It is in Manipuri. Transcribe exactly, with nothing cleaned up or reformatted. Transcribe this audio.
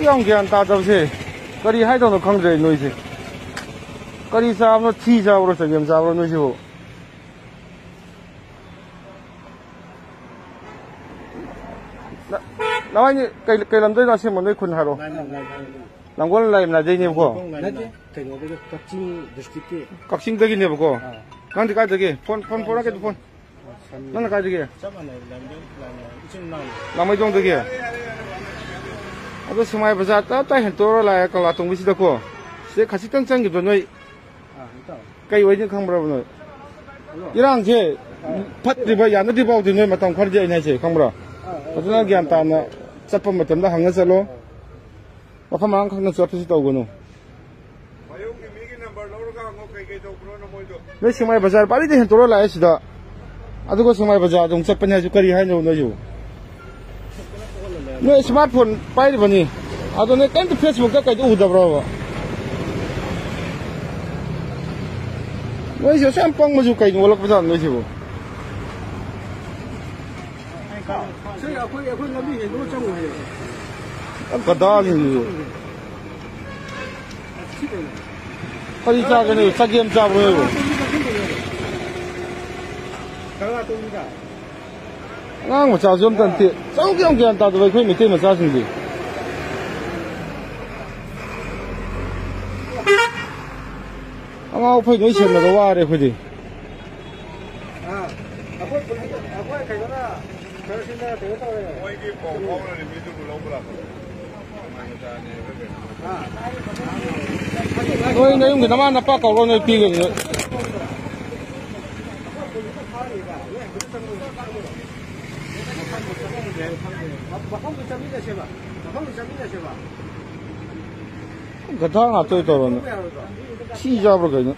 ꯌꯥꯝ ꯒ꯭ꯌꯥꯟ ꯇꯥꯗꯕꯁꯦ꯫ ꯀꯔꯤ ꯍꯥꯏꯗꯧꯅꯣ ꯈꯪꯗ꯭ꯔꯦ ꯅꯣꯏꯁꯦ꯫ ꯀꯔꯤ ꯆꯥꯕꯅꯣ, ꯊꯤ ꯆꯥꯕ꯭ꯔꯣ, ꯆꯒꯦꯝ ꯆꯥꯕ꯭ꯔꯣ ꯅꯣꯏꯁꯤꯕꯨ? ꯅ-, ꯅꯕꯥꯏꯅꯤ ꯀꯩ, ꯀꯩ ꯂꯝꯗꯩꯅꯣ ꯑꯁꯦꯡꯕ ꯅꯣꯏ ꯈꯨꯟ ꯍꯥꯏꯔꯣ? ꯂꯥꯡꯒꯣꯜ ꯂꯥꯏꯃꯅꯥꯏꯗꯩꯅꯦꯕꯀꯣ? ꯅꯠꯇꯦ, ꯀꯩꯅꯣꯗꯒꯤ, ꯀꯛꯆꯤꯡ district ꯀꯤ꯫ ꯀꯛꯆꯤꯡꯗꯒꯤꯅꯦꯕꯀꯣ? ꯑꯥ꯫ ꯅꯪꯗꯤ ꯀꯥꯏꯗꯒꯤ? ꯐꯣꯟ, ꯐꯣꯟ, ꯐꯣꯟ, ꯀꯩꯗ ꯐꯣꯟ? ꯅꯪꯅ ꯀꯥꯏꯗꯒꯤ? ꯆꯞ ꯃꯥꯟꯅꯩ, ꯂꯥꯡꯃꯩꯗꯣꯡ, ꯂꯥꯡꯃꯩꯗꯣꯡ, ꯏꯆꯤꯟ ꯏꯅꯥꯎꯅꯤ꯫ ꯂꯥꯡꯃꯩꯗꯣꯡꯗꯒꯤ? ꯑꯗꯣ ꯁꯦꯛꯃꯥꯏ ꯕꯖꯥꯔ ꯇꯞ ꯇꯥꯏ ꯍꯦꯟꯇꯣꯛꯑꯒ ꯂꯥꯛꯑꯦ, ꯀꯪꯂꯥ ꯇꯣꯡꯕꯤꯁꯤꯗꯀꯣ꯫ ꯁꯤꯗ ꯈꯖꯤꯛꯇꯪ ꯆꯪꯈꯤꯕꯗꯣ ꯅꯣꯏ ꯑꯥ, ꯏꯇꯥꯎ꯫ ꯀꯩ ꯑꯣꯏꯅꯤ ꯈꯪꯕ꯭ꯔꯕ ꯅꯣꯏ? ꯍꯜꯂꯣ꯫ ꯏꯔꯥꯡꯁꯦ ꯑꯥ꯫ ꯐꯠꯇ꯭ꯔꯤꯕ, ꯌꯥꯅꯗ꯭ꯔꯤ ꯐꯥꯎꯗꯤ ꯅꯣꯏ ꯃꯇꯝ ꯈꯔꯗꯤ ꯑꯩꯅ ꯍꯥꯏꯁꯦ ꯈꯪꯕ꯭ꯔꯥ? ꯑꯥ, ꯑꯥ, ꯐꯖꯅ ꯑꯥ, ꯒ꯭ꯌꯥꯟ ꯑꯥ, ꯇꯥꯅ ꯑꯥ꯫ ꯆꯠꯄ ꯃꯇꯝꯗ ꯍꯪꯉ ꯆꯠꯂꯣ꯫ ꯑꯥ꯫ ꯃꯐꯝ ꯃꯔꯥꯡ ꯈꯪꯅ ꯆꯠꯄꯁꯤ ꯇꯧꯒꯅꯨ꯫ ꯃꯌꯨꯝꯒꯤ ꯃꯤꯒꯤ ꯅꯝꯕꯔ ꯂꯧꯔꯒ ꯍꯪꯉꯣ, ꯀꯩ ꯀꯩ ꯇꯧꯕꯅꯣꯅ ꯃꯣꯏꯗꯣ꯫ ꯅꯣꯏ ꯁꯦꯛꯃꯥꯏ ꯕꯖꯥꯔ ꯄꯥꯔꯤꯗ ꯍꯦꯟꯇꯣꯔ ꯂꯥꯛꯑꯦ ꯁꯤꯗ, ꯑꯗꯨꯒ ꯁꯦꯛꯃꯥꯏ ꯕꯖꯥꯔꯗ ꯑꯃꯨꯛ ꯆꯠꯄꯅꯤ ꯍꯥꯏꯁꯨ ꯀꯔꯤ ꯍꯥꯏꯅꯣ ꯅꯣꯏꯁꯨ? ꯅꯣꯏ ꯁ꯭ꯃꯥꯔꯠ ꯐꯣꯟ ꯄꯥꯏꯔꯤꯕꯅꯤ, ꯑꯗꯣ ꯅꯣꯏ ꯀꯔꯤꯝꯇ ꯐꯦꯁꯕꯨꯛꯇ ꯀꯩꯗ ꯎꯗꯕ꯭ꯔꯣꯕ? ꯅꯣꯏꯁꯦ ꯑꯁꯨꯛ ꯌꯥꯝ ꯄꯪꯕꯁꯨ ꯀꯩꯅꯣ ꯑꯣꯜꯂꯛꯄꯖꯥꯠꯅꯣ ꯅꯣꯏꯁꯤꯕꯨ? ꯁꯤ ꯑꯩꯈꯣꯏ, ꯑꯩꯈꯣꯏ ꯂꯝꯕꯤ ꯍꯦꯟꯗꯣꯛꯑ ꯆꯪꯉꯨ ꯍꯥꯏꯌꯦ꯫ ꯒꯗꯥꯁꯤꯡꯁꯤꯁꯨ꯫ ꯀꯔꯤ ꯆꯥꯒꯅꯤ? ꯆꯒꯦꯝ ꯆꯥꯕ꯭ꯔꯣ ꯅꯣꯏꯕꯨ? ꯑꯉꯥꯡ ꯃꯆꯥꯁꯨ ꯑꯝꯇ ꯅꯠꯇꯦ꯫ ꯆꯥꯎꯗꯤ ꯌꯥꯝ ꯒ꯭ꯌꯥꯟ ꯇꯥꯗꯕ ꯑꯩꯈꯣꯏ ꯃꯩꯇꯩ ꯃꯆꯥꯁꯤꯡꯁꯦ꯫ ꯑꯉꯥꯎ ꯑꯐꯩ ꯂꯣꯏ ꯁꯦꯟꯅꯕ ꯋꯥꯔꯦ ꯑꯩꯈꯣꯏꯗꯤ꯫ ꯑꯥ, ꯑꯩꯈꯣꯏ ꯄꯨꯂꯤꯁ, ꯑꯩꯈꯣꯏ ꯀꯩꯅꯣꯅ ꯈꯔ ꯁꯤꯟꯅ ꯀꯩꯅꯣ ꯇꯧꯔꯦ꯫ ꯃꯣꯏꯒꯤ ꯄꯥꯎ ꯐꯥꯎꯅꯔꯦ, ꯃꯤꯗꯨꯕꯨ ꯂꯧꯕ ꯂꯥꯛꯄꯗ꯫ ꯑꯥ꯫ ꯅꯣꯏ ꯅꯌꯨꯝꯒꯤ ꯅꯃꯥ ꯅꯄꯥ ꯀꯧꯔꯣ, ꯅꯣꯏ ꯄꯤꯒꯅꯤ ꯅꯣꯏ꯫ ꯃꯐꯝꯗꯨ ꯆꯠꯃꯤꯟꯅꯁꯦꯕ, ꯃꯐꯝꯗꯨ ꯆꯠꯃꯤꯟꯅꯁꯦꯕ꯫ ꯒꯙꯥ ꯉꯥꯛꯇ ꯑꯣꯏ ꯇꯧꯔꯝꯃꯦ꯫ ꯊꯤ ꯆꯥꯕ꯭ꯔꯥ ꯀꯩꯅꯣ?